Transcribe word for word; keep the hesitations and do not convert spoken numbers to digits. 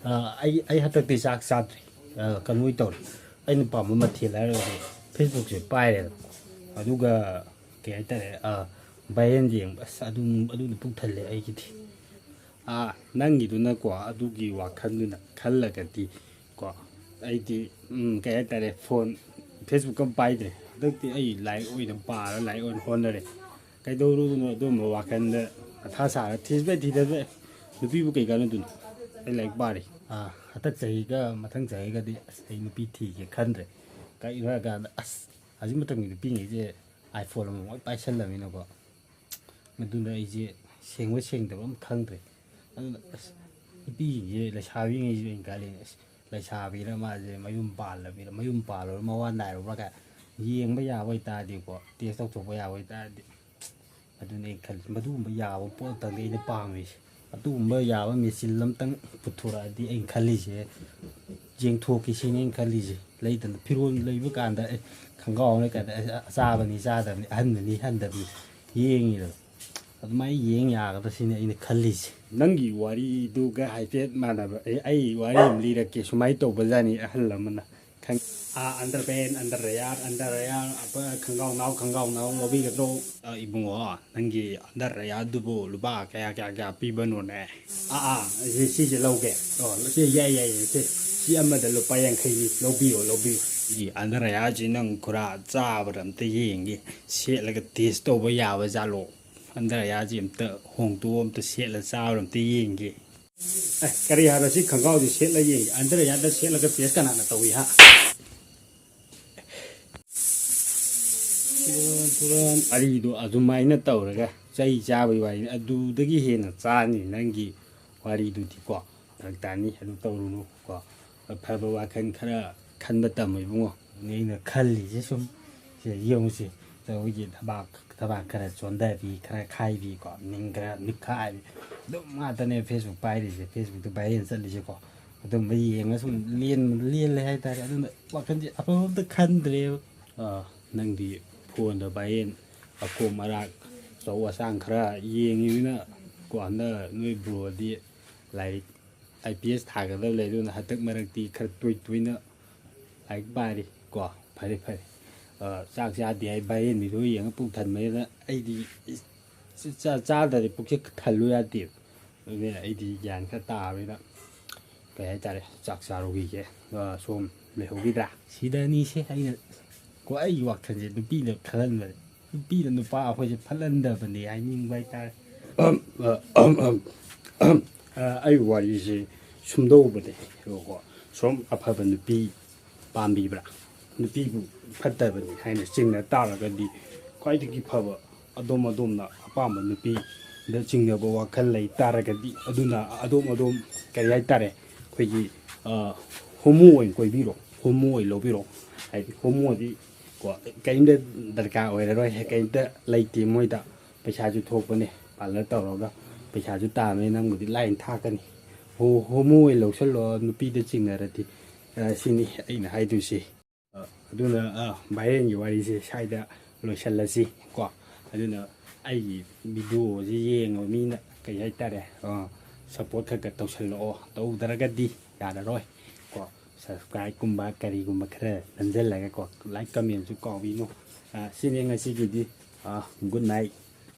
ꯑꯥ, ꯑꯩ ꯑꯩ ꯍꯟꯗꯛꯇꯤ ꯆꯥꯛ ꯆꯥꯗ꯭ꯔꯤ꯫ ꯑꯥ, ꯀꯩꯅꯣ ꯑꯣꯏ ꯇꯧꯔꯦ꯫ ꯑꯩꯅ ꯄꯥꯝꯕ ꯃꯊꯦꯜ ꯍꯥꯏꯔꯒꯗꯤ Facebookꯁꯦ ꯄꯥꯏꯔꯦꯗꯅ, ꯑꯗꯨꯒ ꯀꯩ ꯍꯥꯏꯇꯥꯔꯦ, ꯑꯥ, ꯕꯥꯏꯍꯦꯟ ꯌꯦꯡꯕ꯫ ꯑꯁ, ꯑꯗꯨꯝ ꯑꯗꯨꯅ ꯄꯨꯛ ꯊꯜꯂꯦ ꯑꯩꯒꯤꯗꯤ꯫ ꯑꯥ, ꯅꯪꯒꯤꯗꯨꯅꯀꯣ, ꯑꯗꯨꯒꯤ ꯋꯥꯈꯜꯗꯨꯅ ꯈꯜꯂꯒꯗꯤ ꯀꯣ, ꯑꯩꯗꯤ, ꯎꯝ, ꯀꯩ ꯍꯥꯏꯇꯥꯔꯦ, ꯐꯣꯟ, Facebook ꯑꯃ ꯄꯥꯏꯗ꯭ꯔꯦ꯫ ꯍꯟꯗꯛꯇꯤ ꯑꯩ ꯂꯥꯏꯔꯤꯛ ꯑꯣꯏꯅ ꯄꯥꯔ, ꯂꯥꯏꯔꯤꯛ ꯑꯣꯏꯅ ꯍꯣꯠꯅꯔꯦ꯫ ꯀꯩꯗꯧꯔꯨꯗꯣꯏꯅꯣ ꯑꯗꯨꯝꯕ ꯋꯥꯈꯜꯗ ꯃꯊꯥ ꯁꯥꯔ, ꯊꯤꯕ ꯊꯤꯗꯕ, ꯅꯨꯄꯤꯕꯨ ꯀꯩ ꯀꯥꯟꯅꯗꯣꯏꯅꯣ? ꯑꯩ ꯂꯥꯏꯔꯤꯛ ꯄꯥꯔꯤ꯫ ꯑꯥ, ꯍꯟꯗꯛ ꯆꯍꯤꯒ ꯃꯊꯪ ꯆꯍꯤꯒꯗꯤ ꯑꯁ, ꯑꯩ ꯅꯨꯄꯤ ꯊꯤꯒꯦ ꯈꯟꯗ꯭ꯔꯦ꯫ ꯀꯩꯒꯤꯅꯣ ꯍꯥꯏꯔꯀꯥꯟꯗ, ꯑꯁ, ꯍꯧꯖꯤꯛ ꯃꯇꯝꯒꯤ ꯅꯨꯄꯤꯉꯩꯁꯦ iPhone ꯑꯃꯃꯝ ꯂꯣꯏ ꯄꯥꯏꯁꯜꯂꯃꯤꯅꯀꯣ, ꯃꯗꯨꯅ ꯑꯩꯁꯦ ꯁꯦꯡꯕ ꯁꯦꯡꯗꯕ ꯑꯃ ꯈꯪꯗ꯭ꯔꯦ꯫ ꯑꯗꯨꯅ ꯑꯁ, ꯅꯨꯄꯤꯁꯤꯡꯁꯦ, ꯂꯩꯁꯥꯕꯤꯉꯩꯁꯤꯁꯨ ꯑꯩꯅ ꯈꯜꯂꯤꯅꯦ, ꯑꯁ, ꯂꯩꯁꯥꯕꯤꯔ ꯃꯥꯁꯦ ꯃꯌꯨꯝ ꯄꯥꯜꯂꯕꯤꯔ, ꯃꯌꯨꯝ ꯄꯥꯜꯂꯨꯔ ꯃꯋꯥ ꯅꯥꯏꯔꯨꯕ꯭ꯔꯥ ꯀꯥꯏ ꯌꯦꯡꯕ ꯌꯥꯕ ꯑꯣꯏꯇꯥꯔꯗꯤꯀꯣ, test ꯇꯧꯊꯣꯛꯄ ꯌꯥꯕ ꯑꯣꯏꯇꯥꯔꯗꯤ꯫ ꯑꯗꯨꯅꯦ ꯑꯩꯅ ꯈꯜꯂꯤꯁꯦ, ꯃꯗꯨꯒꯨꯝꯕ ꯌꯥꯕ ꯄꯣꯠ ꯑꯝꯇꯪꯗꯤ ꯑꯩꯅ ꯄꯥꯝꯃꯤꯁꯦ꯫ ꯑꯗꯨꯒꯨꯝꯕ ꯌꯥꯕ ꯃꯦꯆꯤꯟ ꯑꯝꯇꯪ ꯄꯨꯊꯣꯔꯛꯑꯗꯤ ꯑꯩꯅ ꯈꯜꯂꯤꯁꯦ, ꯌꯦꯡꯊꯣꯛꯀꯦ ꯁꯤꯅꯤ ꯑꯩꯅ ꯈꯜꯂꯤꯁꯦ꯫ ꯂꯩꯗꯅ ꯐꯤꯔꯣꯜ ꯂꯩꯕ ꯀꯥꯟꯗ, ꯑꯦ, ꯈꯣꯡꯒ꯭ꯔꯥꯎ ꯑꯃ ꯂꯩ ꯀꯥꯟꯗ, ꯑꯦ, ꯑꯆꯥꯕꯅꯤ ꯆꯥꯗꯕꯅꯤ, ꯑꯍꯟꯕꯅꯤ ꯍꯟꯗꯕꯅꯤ ꯌꯦꯡꯉꯤꯗꯅ꯫ ꯑꯗꯨꯃꯥꯏꯅ ꯌꯦꯡ ꯌꯥꯒꯗ꯭ꯔꯥ ꯁꯤꯅꯤ ꯑꯩꯅ ꯈꯜꯂꯤꯁꯦ꯫ ꯅꯪꯒꯤ ꯋꯥꯔꯤꯗꯨꯒ ꯍꯥꯏꯐꯦꯠ ꯃꯥꯟꯅꯕ꯫ ꯑꯦ, ꯑꯩ ꯋꯥꯔꯤ ꯑꯃ ꯂꯤꯔꯛꯀꯦ, ꯁꯨꯃꯥꯏꯅ ꯇꯧꯕꯖꯥꯠꯅꯤ ꯑꯍꯜ ꯑꯃꯅ꯫ ꯈꯪ-, ꯑꯥ, underpant, underwear, underwear, ꯑꯄ-, ꯈꯪꯒꯥꯎ ꯅꯥꯎ, ꯈꯪꯒꯥꯎ ꯅꯥꯎ ꯂꯧꯕꯤꯒꯗ꯭ꯔꯣ? ꯑ, ꯏꯕꯨꯡꯉꯣ, ꯅꯪꯒꯤ underwearꯗꯨꯕꯨ ꯂꯨꯄꯥ ꯀꯌꯥ, ꯀꯌꯥ, ꯀꯌꯥ ꯄꯤꯕꯅꯣꯅꯦ? ꯑꯥ, ꯑꯥ, ꯁꯤ, ꯁꯤꯁꯦ ꯂꯧꯒꯦ꯫ ꯑꯣ, ꯁꯤ ꯌꯥꯏ, ꯌꯥꯏ, ꯌꯥꯏ, ꯁꯤ, ꯁꯤ ꯑꯃꯗ ꯂꯨꯄꯥ ꯌꯥꯡꯈꯩꯅꯤ, ꯂꯧꯕꯤꯌꯣ, ꯂꯧꯕꯤꯌꯣ꯫ ꯁꯤꯒꯤ underwearꯁꯤ ꯅꯪ ꯈꯨꯔꯥ ꯆꯥꯕꯗ ꯑꯝꯇ ꯌꯦꯡꯒꯦ, ꯁꯦꯠꯂꯒ test ꯇꯧꯕ ꯌꯥꯕ ꯖꯥꯠꯂꯣ? Underwearꯁꯤ ꯑꯝꯇ ꯍꯣꯡꯗꯣꯛꯑ ꯑꯝꯇ ꯁꯦꯠꯂ ꯆꯥꯕꯗ ꯑꯝꯇ ꯌꯦꯡꯒꯦ꯫ ꯑꯦ, ꯀꯔꯤ ꯍꯥꯏꯕ? ꯁꯤ ꯈꯣꯡꯒ꯭ꯔꯥꯎꯁꯤ ꯁꯦꯠꯂ ꯌꯦꯡꯒꯦ꯫ Underwearꯗ ꯁꯦꯠꯂꯒ test ꯀꯅꯥꯅ ꯇꯧꯏ, ꯍꯥ? ꯋꯥꯔꯤꯗꯣ ꯑꯗꯨꯃꯥꯏꯅ ꯇꯧꯔꯒ ꯆꯩ ꯆꯥꯕꯒꯤ ꯋꯥꯔꯤꯅꯤ꯫ ꯑꯗꯨꯗꯒꯤ ꯍꯦꯟꯅ ꯆꯥꯅꯤ ꯅꯪꯒꯤ ꯋꯥꯔꯤꯗꯨꯗꯤꯀꯣ꯫ ꯐꯔꯛ ꯇꯥꯅꯤ, ꯑꯗꯨ ꯇꯧꯔꯨꯅꯨꯀꯣ꯫ ꯑꯐꯕ ꯋꯥꯈꯜ ꯈꯔ ꯈꯟꯕ ꯇꯝꯃꯨ ꯏꯕꯨꯡꯉꯣ꯫ ꯑꯩꯅ ꯈꯜꯂꯤꯁꯦ ꯁꯨꯝ, ꯁꯦ ꯌꯦꯡꯉꯨꯁꯦ, ꯑꯩꯈꯣꯏꯒꯤ ꯊꯕꯥꯛ, ꯊꯕꯥꯛ ꯈꯔ ꯆꯣꯟꯊꯕꯤ, ꯈꯔ ꯈꯥꯏꯕꯤ ꯀꯣ, ꯃꯤꯡ ꯈꯔ ꯅꯤꯛꯈꯥꯏꯕꯤ, ꯑꯗꯨꯝ ꯉꯥꯛꯇꯅꯦ Facebook ꯄꯥꯏꯔꯤꯁꯦ, Facebookꯇ viral ꯆꯠꯂꯤꯁꯦꯀꯣ꯫ ꯑꯗꯨꯝꯕ ꯌꯦꯡꯉ ꯁꯨꯝ ꯂꯦꯟ-, ꯂꯦꯜꯂꯦ ꯍꯥꯏꯇꯥꯔꯦ꯫ ꯑꯗꯨꯅ ꯋꯥꯈꯜꯁꯦ ꯑꯐꯕ ꯑꯝꯇ ꯈꯟꯗ꯭ꯔꯦꯕ꯫ ꯑꯥ, ꯅꯪꯗꯤ ꯐꯣꯟꯗ viral, ꯑꯀꯣꯝ ꯑꯔꯥꯛ, ꯑꯆꯧ ꯑꯁꯥꯡ ꯈꯔ ꯌꯦꯡꯉꯤꯃꯤꯅ ꯀꯣ, ꯍꯟꯗꯛ ꯅꯣꯏ ꯕ꯭ꯔꯣꯗꯤ ꯂꯥꯏꯔꯤꯛ ꯑꯥꯏ ꯄꯤ ꯑꯦꯁ ꯊꯥꯒꯗꯕ ꯂꯩ, ꯑꯗꯨꯅ ꯍꯟꯗꯛ ꯃꯔꯛꯇꯤ ꯈꯔ ꯇꯣꯏ ꯇꯣꯏꯅ ꯂꯥꯏꯔꯤꯛ ꯄꯥꯔꯤ꯫ ꯀꯣ, ꯐꯔꯦ ꯐꯔꯦ꯫ ꯑ, ꯆꯥꯛ ꯆꯥꯗꯦ ꯍꯥꯏ, ꯚꯥꯏꯔꯦꯟ ꯚꯤꯗꯤꯑꯣ ꯌꯦꯡꯉ ꯄꯨꯛ ꯊꯟꯕꯅꯤꯅ ꯑꯩꯗꯤ ꯆꯥ-, ꯆꯥꯗ꯭ꯔꯗꯤ ꯄꯨꯛꯁꯦ ꯊꯜꯂꯨ ꯌꯥꯗꯦꯕ꯫ ꯑꯗꯨꯅ ꯑꯩꯗꯤ ꯒ꯭ꯌꯥꯟ ꯈꯔ ꯇꯥꯕꯅꯤꯅ, ꯀꯩ ꯍꯥꯏꯇꯥꯔꯦ, ꯆꯥꯛ ꯆꯥꯔꯨꯈꯤꯒꯦ꯫ ꯑ, ꯁꯣꯝ ꯂꯩꯍꯧꯈꯤꯗ꯭ꯔꯥ? ꯁꯤꯗꯅꯤꯁꯦ ꯑꯩꯅ, ꯀꯣ, ꯑꯩꯒꯤ ꯋꯥꯈꯜꯁꯦ ꯅꯨꯄꯤꯅ ꯈꯜꯍꯟꯕꯅꯦ꯫ ꯅꯨꯄꯤꯅ ꯅꯨꯄꯥ ꯑꯩꯈꯣꯏꯁꯦ ꯐꯠꯍꯟꯗꯕꯅꯦ ꯍꯥꯏꯅꯤꯡꯕ ꯍꯥꯏꯇꯥꯔꯦ꯫ ꯑꯝ, ꯑ, ꯑꯝ, ꯑꯝ, ꯑꯝ, ꯑ, ꯑꯩ ꯋꯥꯔꯤꯁꯦ ꯁꯨꯝꯗꯧꯕꯅꯦ꯫ ꯀꯣ, ꯁꯣꯝ ꯑꯐꯕ ꯅꯨꯄꯤ ꯄꯥꯝꯕꯤꯕ꯭ꯔꯥ? ꯅꯨꯄꯤꯕꯨ ꯐꯠꯇꯕꯅꯤ ꯍꯥꯏꯅ ꯆꯤꯡꯅ ꯇꯥꯔꯒꯗꯤ, ꯈ꯭ꯋꯥꯏꯗꯒꯤ ꯐꯕ ꯑꯗꯣꯝ ꯑꯗꯣꯝꯅ ꯑꯄꯥꯝꯕ ꯅꯨꯄꯤꯗ ꯆꯤꯡꯅꯕ ꯋꯥꯈꯜ ꯂꯩ ꯇꯥꯔꯒꯗꯤ, ꯑꯗꯨꯅ ꯑꯗꯣꯝ ꯑꯗꯣꯝ, ꯀꯔꯤ ꯍꯥꯏꯇꯥꯔꯦ, ꯑꯩꯈꯣꯏꯒꯤ, ꯑ, ꯍꯣꯃꯣ ꯑꯣꯏꯅ ꯀꯣꯏꯕꯤꯔꯣ, ꯍꯣꯃꯣ ꯑꯣꯏꯅ ꯂꯧꯕꯤꯔꯣ꯫ ꯍꯥꯏꯗꯤ ꯍꯣꯃꯣꯗꯤ, ꯀꯣ, ꯀꯔꯤꯝꯇ ꯗꯔꯀꯥꯔ ꯑꯣꯏꯔꯔꯣꯏ, ꯀꯔꯤꯝꯇ ꯂꯩꯇꯦ ꯃꯣꯏꯗ꯫ ꯄꯩꯁꯥꯁꯨ ꯊꯣꯛꯄꯅꯦ, ꯄꯥꯔꯂꯔ ꯇꯧꯔꯒ ꯄꯩꯁꯥꯁꯨ ꯇꯥꯟꯕꯅꯦ, ꯅꯪꯕꯨꯗꯤ ꯂꯥꯏꯅ ꯊꯥꯛꯀꯅꯤ꯫ ꯍꯣ-, ꯍꯣꯃꯣ ꯑꯣꯏꯅ ꯂꯧꯁꯜꯂꯣ, ꯅꯨꯄꯤꯗ ꯆꯤꯡꯅꯔꯗꯤ꯫ ꯑ, ꯁꯤꯅꯤ ꯑꯩꯅ ꯍꯥꯏꯗꯣꯏꯁꯤ꯫ ꯑ, ꯑꯗꯨꯅ, ꯑ, ꯚꯥꯏꯔꯦꯟꯒꯤ ꯋꯥꯔꯤꯁꯦ ꯁ꯭ꯋꯥꯏꯗ ꯂꯣꯏꯁꯜꯂꯁꯤ ꯀꯣ꯫ ꯑꯗꯨꯅ ꯑꯩꯒꯤ ꯚꯤꯗꯤꯑꯣꯁꯤ ꯌꯦꯡꯉꯕ ꯃꯤꯅ, ꯀꯩ ꯍꯥꯏꯇꯥꯔꯦ, ꯑ, ꯁꯞꯄꯣꯔꯠ ꯈꯔ ꯈꯔ ꯇꯧꯁꯜꯂꯛꯑꯣ, ꯇꯧꯗ꯭ꯔꯒꯗꯤ ꯌꯥꯔꯔꯣꯏ ꯀꯣ꯫ ꯁꯕꯁꯀ꯭ꯔꯥꯏꯕꯀꯨꯝꯕ ꯀꯔꯤꯒꯨꯝꯕ ꯈꯔ ꯅꯝꯁꯤꯜꯂꯒ ꯀꯣ, ꯂꯥꯏꯛ ꯀꯃꯦꯟꯁꯨ ꯀꯥꯎꯕꯤꯅꯨ꯫ ꯑ, ꯁꯤꯅꯤ ꯉꯁꯤꯒꯤꯗꯤ꯫ ꯑ, ꯒꯨꯗ ꯅꯥꯏꯠ꯫